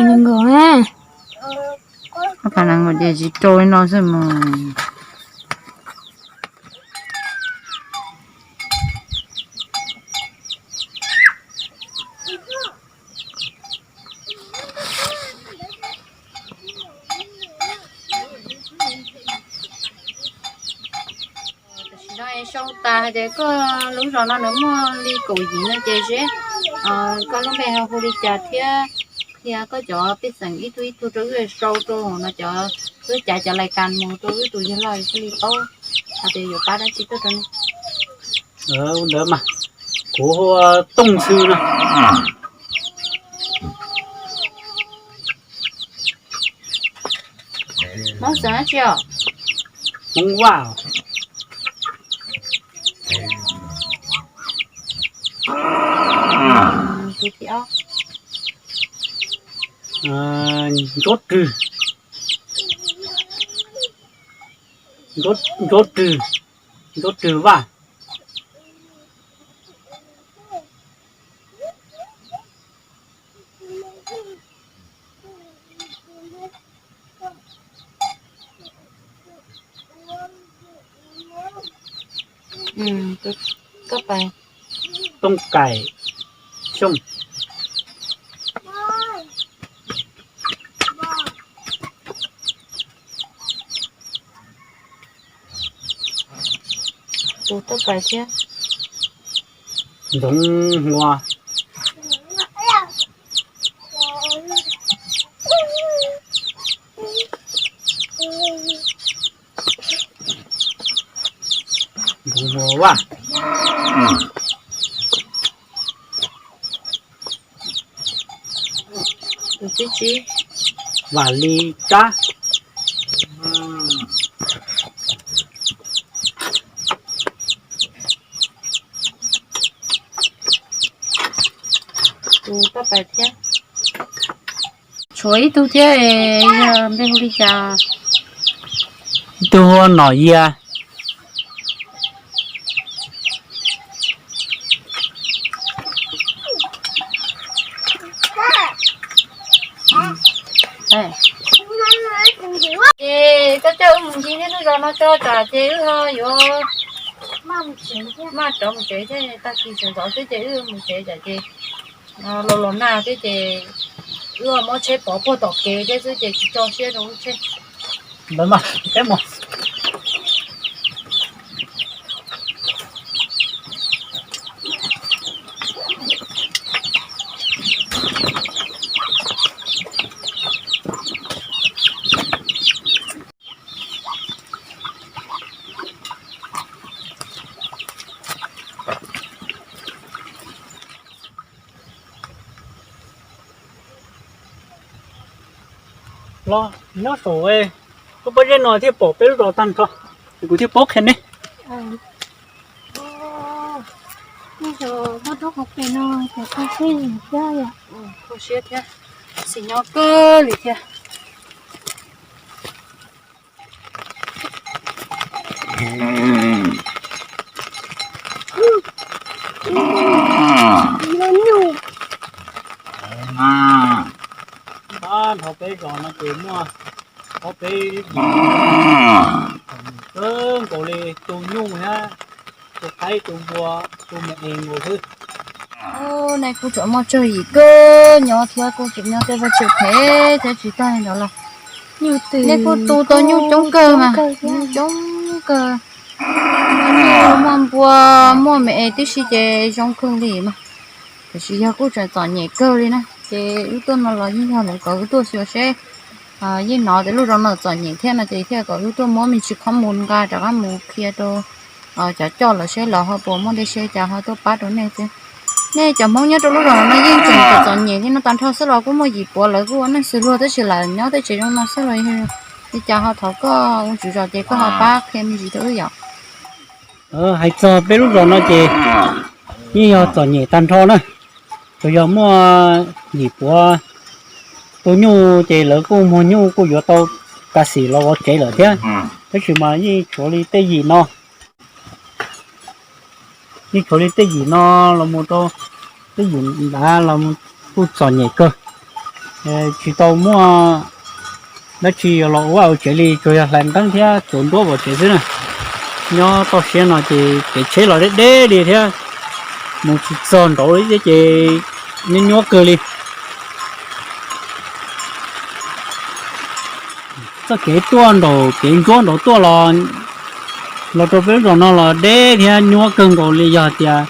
Nkaus, ob phav nees nkaum ces tsis rau li no xwb mas. Tam sim no sau tas hais tias koj lub zos no nws muaj li kaum yim no ces seb koj lub npe hu li cas thiab qhia koj cov pej xeem ib tug ib tug rau wb sau rau hauv no cov, wb cav cov lais kas mus rau wb tus yawg laus thiaj li paub hais tias yuav pab dab tsi tuaj rau nej. Ntawd mas kuv hu ua Tooj Xwm no. Hmoob xeem dab tsi os? Hmoob Vaj. Tus thib ob. Ntsuab Rwg. Ntsuab Rwg, Ntsuab Rwg Vaj. Tooj Kaim Xyooj. Tus tuaj pais thiab. Ntxoov Hua. Ntxoov Hua Vaj. Tus thib tsib, Vam Li Tsab. Tus tuaj pais thiab. Tshuav ib tug thiab, yog npe hu li cas? Ib tug hu ua Nom Yias. Ces koj coj wb mus ncig nej lub zos no tso tsam ces wb ho yuav maj rov mus tsev thiab, tag kis sawv ntxov xwb ces wb mus tsev tsam ces los los nag thiab ces wb muab tsheb pov puag tom kev thiab xwb ces tsis tso siab rau lub tsheb. Ntawd mas peb mus. Los nyob saum lub pob zeb no thiaj pom peb lub zos tag nrho, kuv thiaj paub qhia neb. Kho siab thiab, xis nyob kawg li thiab. Nrog peb zos no ces muaj ob peb kawg nkaus li, tus nyuj thiab, tus qaib tus npua, tus me es nkaus xwb. Nej kuj tseem muaj tsawg yim kawg nyob thiab kuj tseem nyob tej vaj tse phem thiab tsis tag li ntawd los nej kuj tu tau nyuj coob kawg mas, nyuj coob kawg. Muaj nyuj muaj npua, muaj me es tib si ces zoo kawg li mas. Tiam sis yog kuj tseem txom nyem kawg li na ces wb tuaj no los yeej yog lawv kom wb tuaj xyuas seb, yeej hnov tias lub zos no txom nyem thiab no ces thiaj kom wb tuaj muab me ntsis qhob mus nqa rov qab mus qhia rau cov coj lawm seb lawv ho puas muaj dej siab cas ho tuaj pab rau nej thiab. Nej cov Hmoob nyob rau lub zos no yeej tseem txom nyem li no tag nrho xwb los kuj muaj yim puav lawv kuj ua neej xws luag tab sis lawv nyob tej tsev zoo no xwb los li cas ho thov koj ua tswv zos ces koj ho pab qhia me ntsis rau wb yom. Hais txog peb lub zos no ces yeej yog txom nyem tag nrho na. Tsuas yog muaj yim puav tu nyuj ces lawv kuj muag nyuj kuj yuav tau kas xim los vov tsev lawm thiab. Tab sis mas yeej tshuav li tej yim no, yeej tshuav li tej yim no los mus rau tej yim ntawd los kuj txom nyem kawg. Tsis tau muaj dab tsi los ua vaj ua tsev li, tsuas yog hlais nqeeb thiab tsuav nruab pov tsev xwb na. Nyob toj siab no ces kev tsheb los deb deb li thiab, mus tsis txog nraud li thiab ces nyuab nyuab kawg li. Txoj kev tuaj nraum kev ntsuab nraud tuaj los, los rau peb lub zos no los deb thiab nyuab kawg nkaus li. Yog tias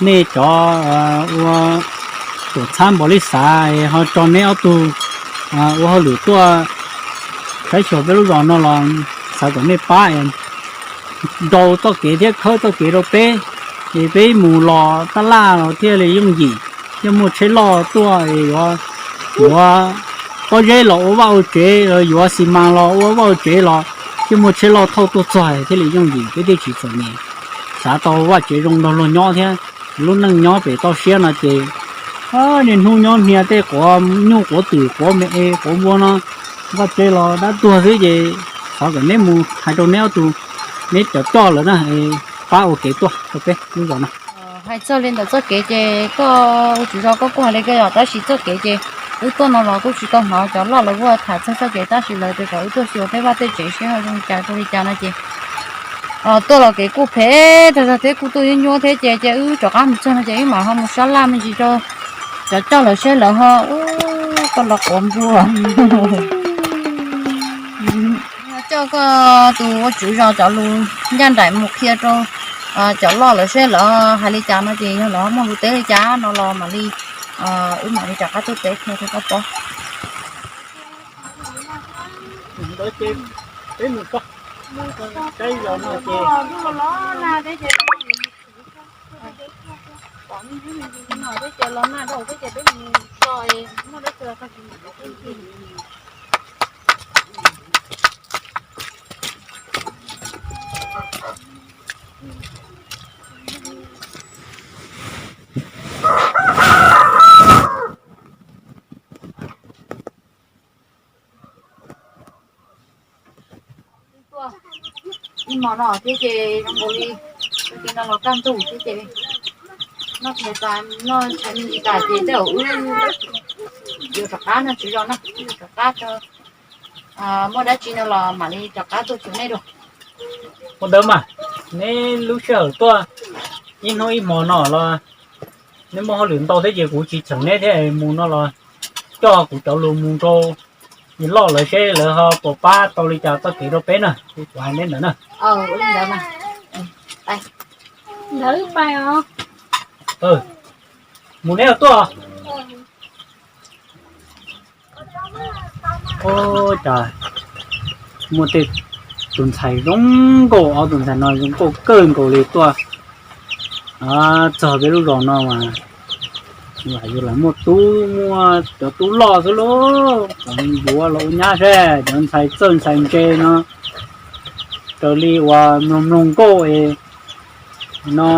nej cov ua tuam txhab npaum li xav ho tso neb ob tug ua hauj lwm tuaj saib xyuas peb lub zos no los xav kom nej pab nrau txoj kev thiab khawb txoj kev rau peb, es peb mus los tab laj los thiaj li yooj yim, thiaj muaj tsheb loj tuaj es yuav, yuav pob zeb los ua vaj ua tsev, yuav xi mas los ua vaj ua tsev los thiaj muaj tsheb loj thauj tuaj txog thiaj li yooj yim, peb thiaj tsis txom nyem. Xav tau vaj tsev zoo nrog luag nyob thiab, lub neej nyob pem toj siab no ces niaj hnub nyob hnia tej quav nyuj quav twm quav me es quav npua no, vaj tsev los dab tuag xwb ces xav kom neb mus hais rau neb ob tug, neb cov coj lawm na, pab ua kev tuaj rau peb lub zos no. Hais txog li ntawm txoj kev ces koj ua tswv zos koj kuj hais li koj yog, tab sis txoj kev ces wb tuaj no los kuj tsis tau hnov cov loj lawv ua tham txog txoj kev, tab sis lawv tias kom wb tuaj xyuas tej vaj tej tsev seb ho zoo li cas rau li cas no ces tuaj los kev kuj phem tag zog thiab kuj tuaj nyuab nyuab thiab ces, ces wb rov qab mus txog no ces wb mam ho mus sab laj me ntsis rau cov coj lawm seb lawv ho ua koj los quav npua. Coj koj tus ua tswv zos cov lus ncaj nraim mus qhia rau cov loj lawv seb lawv hais li cas no ces yog lawv muaj lus teb li cas no los mam li, wb mam li rov qab tuaj teb qhia rau koj paub. Ib hmo no thiab ces zoo nkaus li tus ti no los kaj ntug thiab ces noj ntshai tas, noj ntshai me ntsis tas ces tej zaum wb yuav rov qab no, tswv zos no, yuav rov qab tso, muaj dab tsi no los mam li rov qab tuaj cuag nej dua. Ua ntawd mas, neb lub sij hawm tuaj ib hnub ib hmo no los neb muaj hauj lwm ntau thiab ces kuv tsis cheem neb thiab, mus no los coj kuv cov lus mus rau loj lawv seb lawv ho puas pab tau li cas txoj kev rau peb na, kuv hais neb ntawd na. Mus neb tuaj. Ua cas muaj tej tus ntxhais zoo nkauj, ob tus ntxhais no zoo nkauj kawg nkaus li tuaj txog peb lub zos no mas, yus lam muaj tub, muaj cov tub loj xwb lauj, cov yuav los ua nyab seb cov ntxhais txawj ntxhais ntse no raws li uas mloog mloog nkauj es no,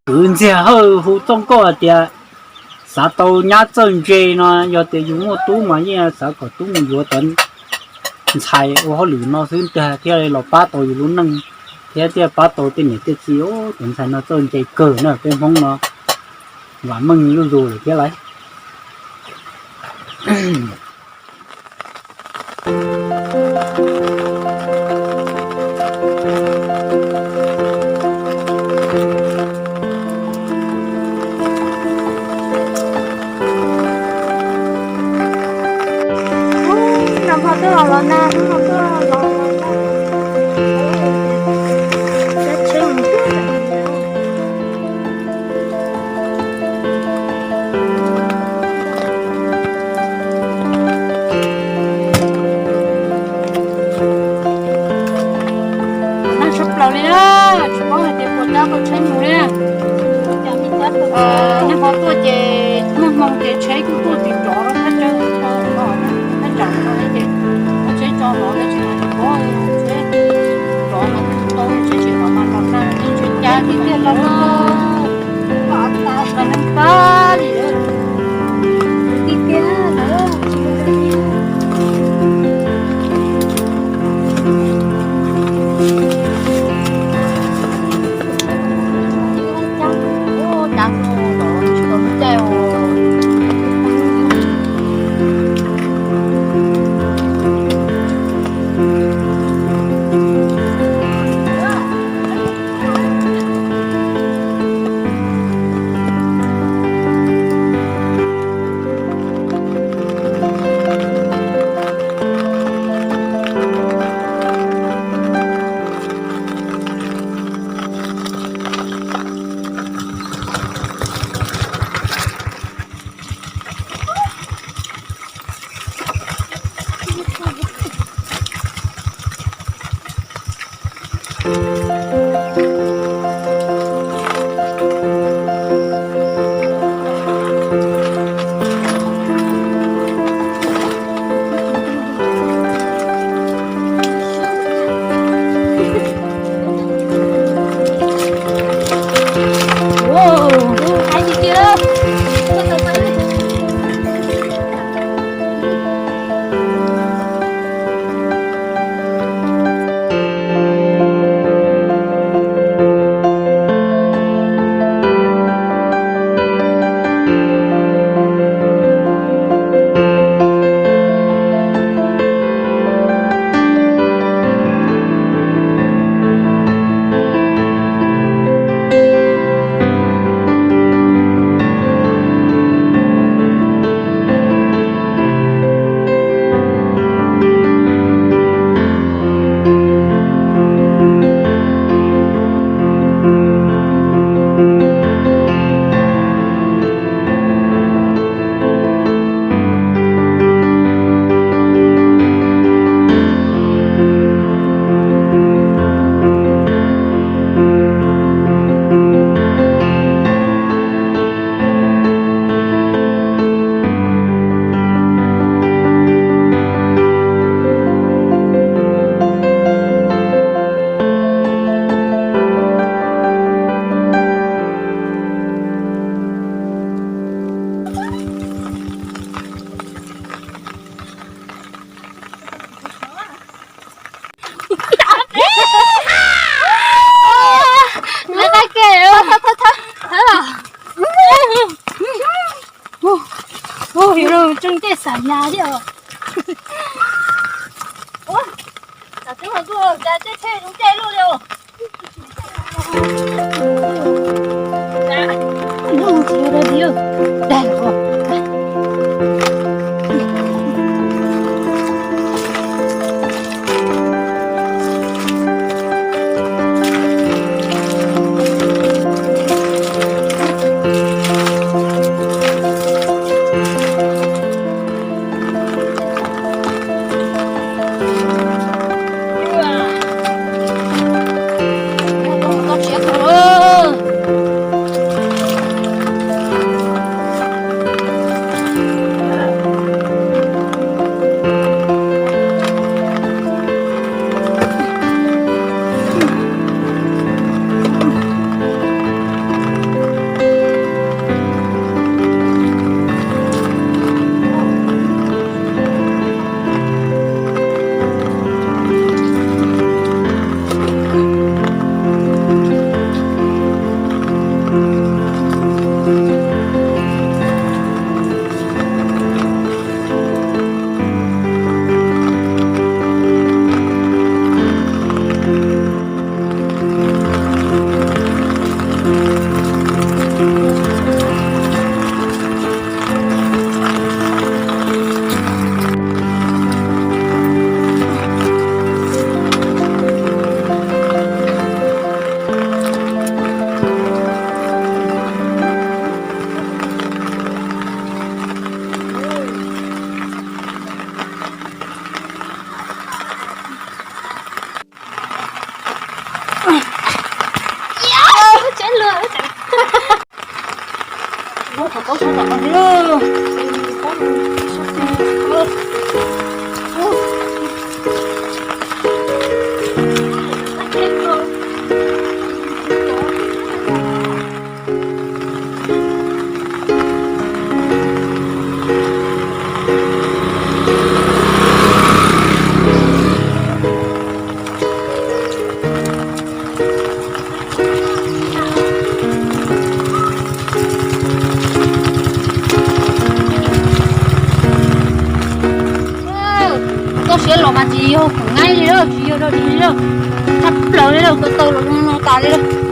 kwv Ntxiag Hawj hu txoj nkauj hais tias xav tau nyab txawj ntse no, yog tias yus muaj tub mas yeej xav kom tub mus yuav cov ntxhais ua hauj lwm no xwb ntag thiaj li los pab tau yus lub neej thiab thiaj pab tau tej niam tej txiv. Cov ntxhais no txawj ntse kawg na, peb Hmoob no vam meej zuj zus lawm thiab lauj. Nag tshaj plaws li na, tsis paub hais tias puas cab tau tsheb mus li. Nag hmo tuaj ces nag hmo ces tsheb kuj tuaj tsis nrov thaj tsam no, thaj tsam no ces tsheb tso nrov tsis nrov, tsheb nrov mas tau, tsheb tsis nrov mas los nag tsheb cab tiag tiag los. tas nyas thiab. Ua, tam sim no tuaj cas tej tsheb zoo caij luaj li os. Dag os. Txoj sia los mas tsis yog khoom nyaib li lawm, tsis yog dog dig li lawm, tshaj plaws li lawm, tau tau los no tas li lawm.